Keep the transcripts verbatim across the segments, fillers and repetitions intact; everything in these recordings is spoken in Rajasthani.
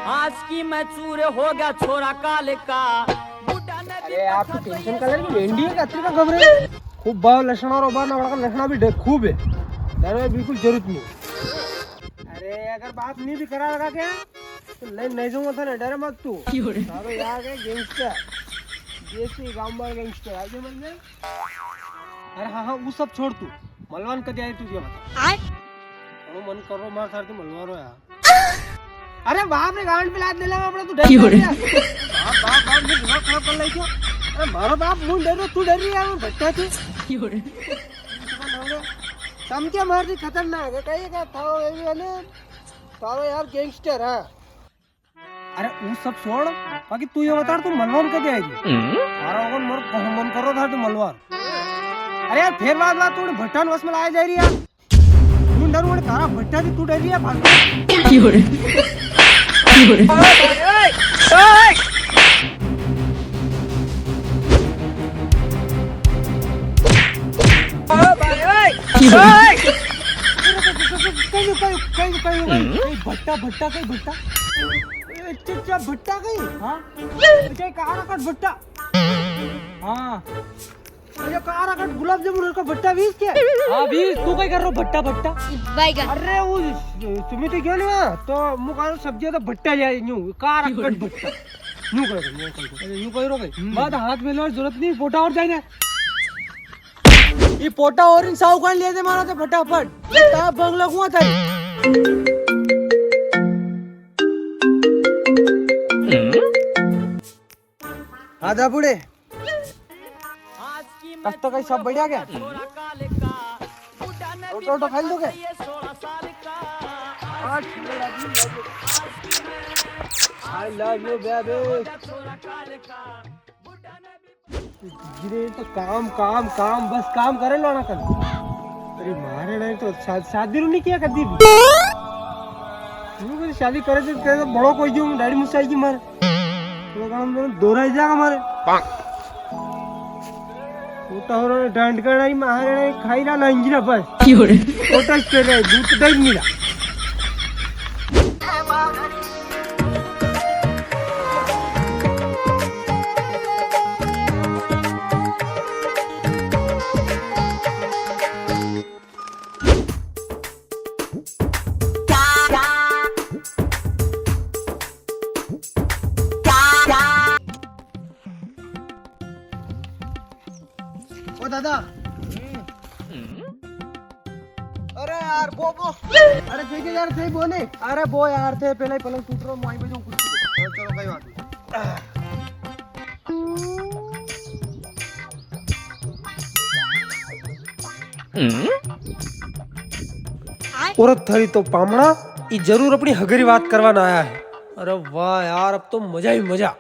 आज की मैं चूर हो गया छोरा काल का। अरे आप तो टेंशन का ले, भेंडी है, कतरी का घबरे। खूब भाव लसण और बार ना, बड़ा लसण भी डे-, खूब है। डरे बिल्कुल जरूरत नहीं। अरे अगर बात नहीं भी करा लगा क्या, तो ले नहीं जाऊंगा थाने, डरे मत तू। क्यों रे? सारो यार के गैंगस्टर, देसी गांव में गैंगस्टर, आगे मत ले। अरे हाँ, हाँ, वो सब छोड़ तू। मलवान कदे आई तू, ये बता। आय? घणो मन कर रो मार थार तू मलवा रो यार। अरे बाप रे, गांड पे लात ले लेवा अपना, तू डर क्यों रे? गया? बाप, बाप, बाप, मैं दिमाग खराब कर लाई क्यों? अरे मारो बाप, मुंह डर रो, तू डर रही है, मैं भट्टा थी। क्यों रे? समझे मार दी खतरनाक है, कहीं का था वो, ये भी है ना, सारा यार गैंगस्टर है। अरे वो सब छोड़, बाकी तू ये बता, तू मलवान कदे आई? हम्म। थारा ओगन मोर कहो मन करो था तू मलवान। अरे यार, फिर बात बात तू भट्टान वस में लाया जा रही है। तू डर उड़े थारा भट्टा भी तू डर रही है, भाग। क्यों रे? क्यों रे? क्यों रे? कहीं, कहीं, कहीं, कहीं, कहीं, कहीं, भट्टा, भट्टा, कहीं भट्टा। ए, चुपचाप भट्टा कहीं। हाँ? ए, कहीं कहाँ रखा भट्टा? हाँ। अरे, कहाँ रखा गुलाब जामुन का भट्टा बीस के? हाँ, बीस, तू कहीं कर रो भट्टा, भट्टा? बैगन। अरे, वो सुमित क्यों नहीं आया? तो मुँह कहा सब्जियाँ तो भट्टा ले आई, न्यू, कहाँ रखा भट्टा? न्यू कर, न्यू कर। अरे, न्यू कर रो भाई। हम्म। बात हाथ में लो, जरूरत नहीं, पोटा और जाए ना। ये पोटा और इन साहूकार ले दे मारा तो फटाफट। ये ताप बंग लगुआ था। हाँ, दा बूढ़े। कस तो कहीं सब बढ़िया क्या? रोटो, रोटो खाई लो क्या? I love you, baby। गिरे तो काम, काम, काम, बस काम करे लो ना कर। अरे मारे नहीं तो शा-, शादी रू नहीं किया कदी भी। तू कोई शादी करे तो, करे तो बड़ो कोई जो डैडी मुझसे आएगी मारे। तो काम तो दोरा ही जाएगा मारे। वो तो हो रहा डांड का नहीं, मारे नहीं, खाई रहा ना इंजरा बस। क्यों रे? वो तो इस पे रहे, दूध दही मिला। ओ दादा। अरे यार, बो, बो। अरे, ठीक है यार, सही बोले। अरे, बो यार, थे पहले ही पलंग टूट रहा, मैं वहीं पे जाऊँ कुछ। चलो, चलो, कोई बात नहीं। औरत थारी तो पामणा, ई जरूर अपनी हगरी बात करवा ना आया है। अरे वाह यार, अब तो मजा ही मजा।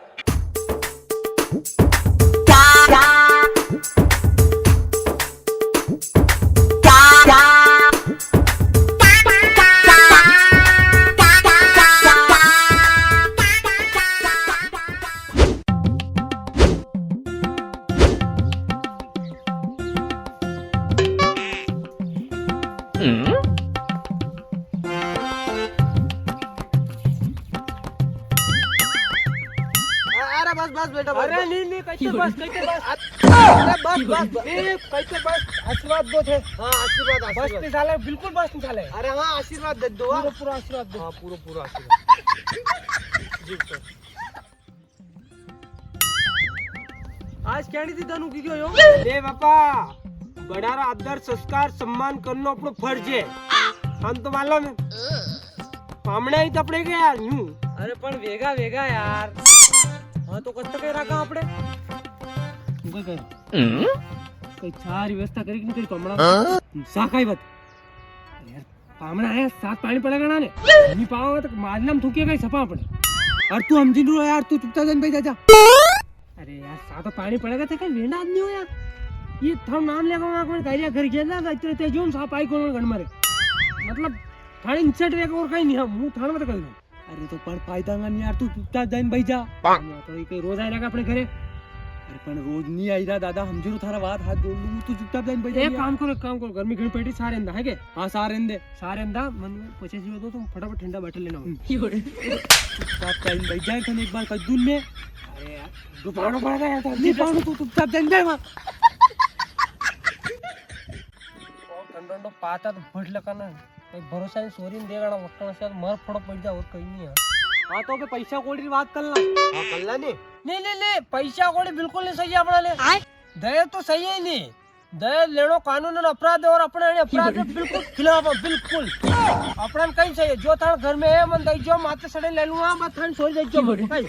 अरे बस, बस बेटा, बस, अरे बस। नहीं, नहीं, कैसे बस, कैसे बस? अरे बस, बस, बस। नहीं, नहीं, कैसे बस? आशीर्वाद दो थे। हाँ, आशीर्वाद, बस आशीर्वाद। नहीं साले, बिल्कुल बस नहीं साले। अरे हाँ, आशीर्वाद दे दो, हाँ। पूरा, पूरा आशीर्वाद दो। हाँ, पूरा, पूरा आशीर्वाद। जी सर। आज कहनी थी तनु की क्यों यो? ले बापा, बड़ा रा आदर, संस्कार, सम्मान करनो अपनो फर्ज है। हम तो मालूम है। पामणा ही तो अपने के यार, यूं। अरे पण वेगा, वेगा यार। हाँ तो कद तक रखा अपने? कोई कहे। कोई चार व्यवस्था करी कि नहीं करी पामणा? हाँ? साकाई बात। यार, पामणा आया, साथ पाणी पड़ेगा ना ने। नी पावांगा तो मारना में थूकेगा ही सपा अपने। और तू हमजी रो यार, तू चुपचाप जान भाई जा, जा। अरे यार, साथ पाणी पड़ेगा तो कई वेंडा आदमी हो यार। ये थारो नाम लेगा वहां कोई गाड़िया घर गया ना, इतने ते जोन साफ आई कोन गण मारे। मतलब, थाने इंसल्ट रेगा और कई नहीं, हम, हूं थाने मत कही दूं। अरे तो पण फायदा ना नहीं यार, तू चुपचाप जाइन भाई जा। पाक। तो ये कोई रोज आएगा अपने घरे। पण रोज नी आई रा दादा, हम जरूर थारा बात हाथ जोड़ लूं, तू चुपचाप जाइन बैठ एक जा। काम करो, एक काम करो, गर्मी घणी पड़ री, सारे अंदा है के? हाँ, सारे अंदे। सारे अंदा, मन पचास रुपया दो, तुम फटाफट ठंडा बाटल लेना हो। चुपचाप जाइन बैठ जाए, तने एक बार कह दूं मैं। अरे यार, रुपाणो पड़ेगा यार, नी पाणो, तू चुपचाप जाइन बैठ वहाँ। ठंडो ठंडो पाता तो भट लगा ना। कोई भरोसा नी, सोरी ने देगा ना, वक्कण से मर फड़ो पड़ जा, और कहीं नहीं है। हाँ, तो बे पैसा कौड़ी री बात कर ला। हाँ, कर ला नी। नहीं, नहीं, नहीं, पैसा कौड़ी बिल्कुल नहीं सही अपना ले। आय? दहेज तो सही है ही नहीं। दहेज लेनो कानून और अपराध है, और अपने अणी अपराध रे बिल्कुल खिलाफ है, बिल्कुल। अपना कहीं सही है, जो थारे घर में है, मन दई जो, माथे सड़े ले लूंगा, बस थाने सोरी दई जो, कहीं।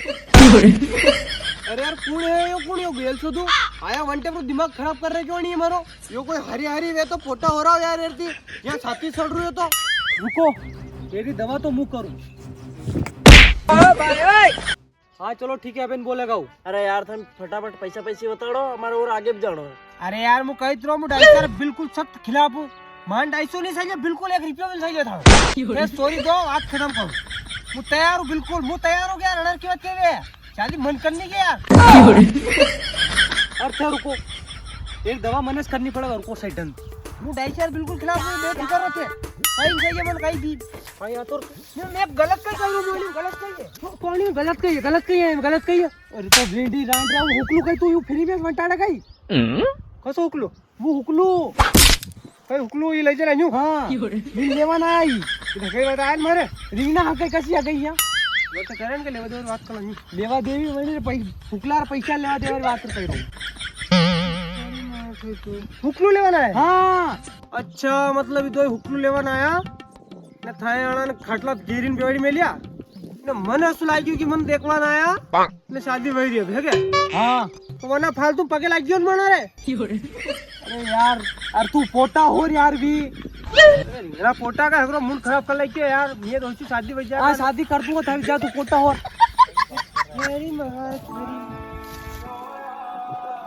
अरे यार, कौन है यो, कौन यो गेल सो तू? आया वन टाइम रो दिमाग खराब कर रहे क्यों नहीं है मारो? यो कोई हरी हरी वे तो पोटा हो रहा हो यार, एरती या छाती सड़ रही हो तो। रुको, तेरी दवा तो मुंह करूं। हाँ, चलो ठीक है, अबे बोलेगा वो। अरे यार, थम फटाफट पैसा पैसे बताड़ो, हमारे और आगे भी जानो है। अरे यार, मु कही तो रहो, मु डाइसर बिल्कुल सख्त खिलाफ हूँ। मान डाइसो नहीं सही है, बिल्कुल एक रुपयो भी नहीं सही था। मैं सोरी दो, बात खत्म करो। मु तैयार हूँ, बिल्कुल, मु तैयार हो गया, रनर की बात के। शादी मन करनी के यार। अरे थे रुको, एक दवा मने से करनी पड़ेगा, रुको सही ढंग। मु डाइसर बिल्कुल खिलाफ हूँ, मैं फिकर रखे। कहीं सही है, मन कहीं दी। भाई, या तो मैं, मैं गलत कहीं कह रहा हूँ, मैं गलत कही है। को-, कौन है? गलत कही है, गलत कही है, गलत कही है। अरे तो रेडी रांड रहा हूँ, हुकलू कहीं तू यू फ्री में बंटाड़ा कहीं? हम्म? कसो हुकलू? वो हुकलू। कहीं हुकलू ये ले जा रहा हूँ। हाँ। ये लेवा ना आई। इधर कहीं बताया ना मारे। रीना हाँ कहीं कसी आ गई है। वो तो करें के लेवा देवा बात कर ली। लेवा देवी मैंने पै-, हुकला और पैसा लेवा देवा बात कर रहा हूँ। हुकलू लेवा ना है? हाँ। अच्छा, मतलब ये दो हुकलू लेवा ना आया? ने थाए आना ने खाटला गेरीन बेवाड़ी में लिया। ने मन असु लाग्यो कि मन देखवा ना आया। ने शादी वही रही है, है क्या? हाँ। तो वरना फालतू पगे लाग गयो न मना रे। अरे यार, यार तू पोटा हो यार भी। अरे मेरा पोटा का हकरो मूड खराब कर लग गया यार। ये दोस्ती शादी वही हाँ, शादी कर दूंगा थारी, जा तू पोटा हो। मेरी महाराज, मेरी।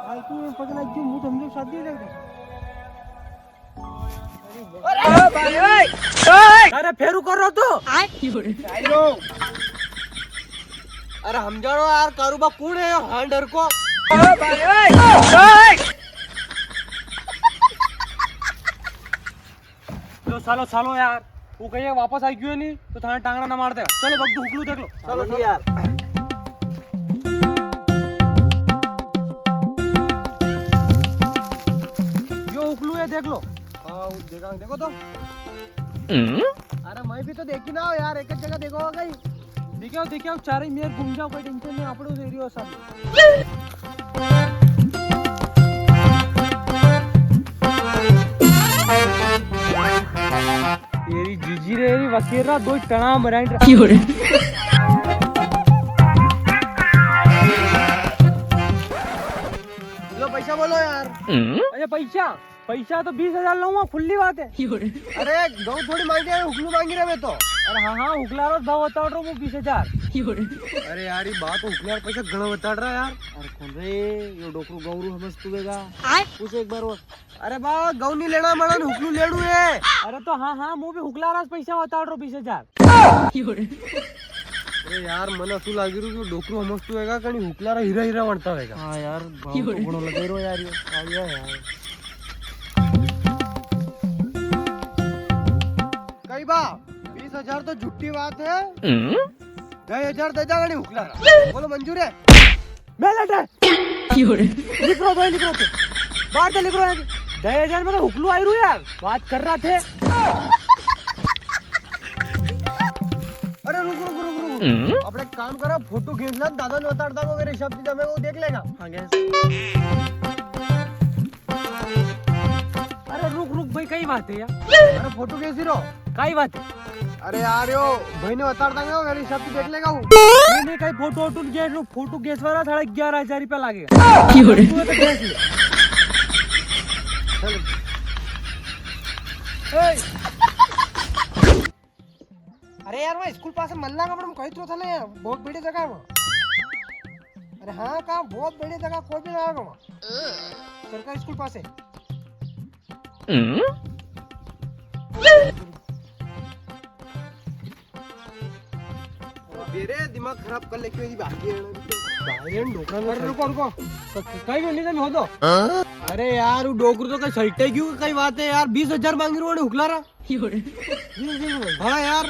फालतू में पगे लाग गयो, मूड हम लोग शादी हो जाएगा। अरे भाई, ओए, ओए। अरे फेरू कर रो तू। आयो। अरे हम जानो यार, कारूबा कौन है यो हांडर को? अरे भाई, ओए, ओए। लो सालो, सालो यार, वो कहिए वापस आई क्यों नहीं, तो थाने टांगड़ा ना मार दे। चलो बगदू हुकलू देख लो। चलो नहीं यार। यो हुकलू है, देख लो। हाँ, वो देखा, देखो तो। हम्म? अरे मैं भी तो देखी ना हो यार, एक जगह देखो हो गई। दिखाओ, दिखाओ, चारे मेर घूम जाओ, कोई टेंशन नहीं, आपड़ो दे रही हो सब। तेरी जीजी रे, री वकेरा दो टणा मराइन रा। क्यों रे? लो पैसा बोलो यार। हम्म? अरे पैसा, पैसा तो बीस हजार लूंगा, खुली बात है। अरे गऊ थोड़ी मांगी रहे, हुकलू मांगी रहे मैं तो। अरे हाँ हाँ, हुकला रो भाव बताड़ रो वो बीस हजार। अरे यार, ये बात हुकला रो पैसा घणा बताड़ रहा यार। अरे कौन रे, यो डोकरू गौरू हमज तू वेगा। आय? पूछ एक बार और। अरे बा, गऊ नी लेना मना, हुकलू लेड़ू है। अरे तो हाँ हाँ, मु भी हुकला रा पैसा बताड़ रो बीस हजार। अरे यार, मने असु लागी रह्यो कि डोकरो हमजतो होगा, कणी हुकलारा हीरा हीरा वणता होगा। हाँ यार, भाव तो घणो लगे रो यार, यो। आ गया यार। कई बा, बीस हजार तो झुट्टी बात है। हम्म? ढाई हजार दे जा, कणी हुकलारा। बोलो, मंजूर है? मैं लटा। लिख रो भाई, लिख रो तू। बाहर से लिख रो है। ढाई हजार में तो हुकलू आई रू यार। बात कर रहा थे। अरे रुक, रुक, रुक, रुक। हम्म? अपने काम करा, फोटो खींच ला, दादा ने बताड़ दांगा, मेरे हिसाब से मैं वो देख लेगा। हाँ, गैस। अरे रुक, रुक भाई, कई बात है यार? अरे फोटो कैसी रो? कई बात है? अरे यार, यो भाई ने बताड़ दांगा, मेरे हिसाब से देख लेगा वो। नहीं, नहीं, कई फोटो वोटो नहीं, गैस, फोटो गैस वाला साढ़े ग्यारह हजार रुपया लागेगा। क्यों रे? तू तो गैस ले। चल। ए! अरे यार, वो स्कूल पास में मल्ला का, पर मैं कही तो था ना यार, बहुत बड़ी जगह है वो। अरे हाँ, कहा बहुत बड़ी जगह, कोई भी ना आवे वहाँ। सरकारी स्कूल पास है। हम्म? मेरे दिमाग खराब कर ले, क्यों जी बाकी है? भाई, इन डोकरा में अरे रुको, रुको। क-, क-, कई भी नहीं, तुम हो दो। अरे यार, वो डोकरू तो कई सही क्यों, कई बात है यार, बीस हजार मांगी रो हुकला रा। हाँ यार।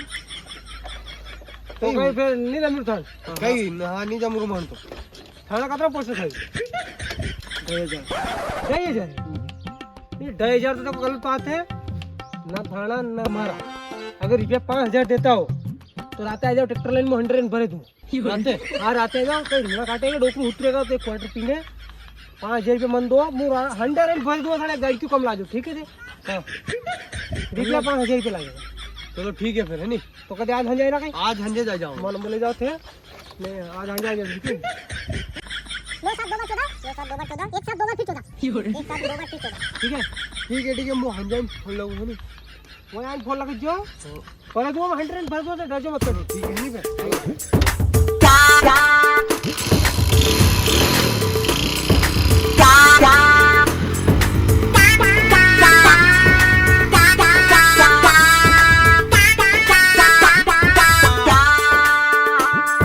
तो कई फिर नहीं जमरू थान? कई ना, हाँ, नहीं जमरू मान तो। थाना कतरा पोस्ट खाई? ढाई हजार। ढाई हजार? ये ढाई हजार तो देखो गलत बात है। ना थाना, ना मारा। अगर रुपया पाँच हजार देता हो, तो रात आ जाओ, ट्रैक्टर लाइन में हंड्रेड भरे दूँ। राते? हाँ, राते आ जाओ, कई रुना काटेगा, डोकरू उतरेगा, तो एक क्वार्टर पीने। पाँच हजार रुपया मन दो, मूँ रा-, हंड्रेड भरे दूँ, थाने गाड़ी क्यों कम लाजो, ठीक है जी? हाँ। रुपया पाँच हजार रुपया लागेगा। चलो ठीक है फिर, है नी? तो कदे आज हंजाई ना कई? आज हंजे जा जाओ। मन बोले जाओ थे। नहीं, आज हंजाई जा, ठीक है? लो सात दो बार चौदह, लो सात दो बार चौदह, एक साथ दो बार फिर चौदह। एक साथ दो बार फिर चौदह। ठीक है? ठीक है, ठीक है, मूँ हंजाई फोन लगाऊँ, है नी? वो यार फोन लगा जो। हाँ। पर तुम हंड्रेड भर दो, तो डर जो मत करो। ठीक है, नहीं फिर?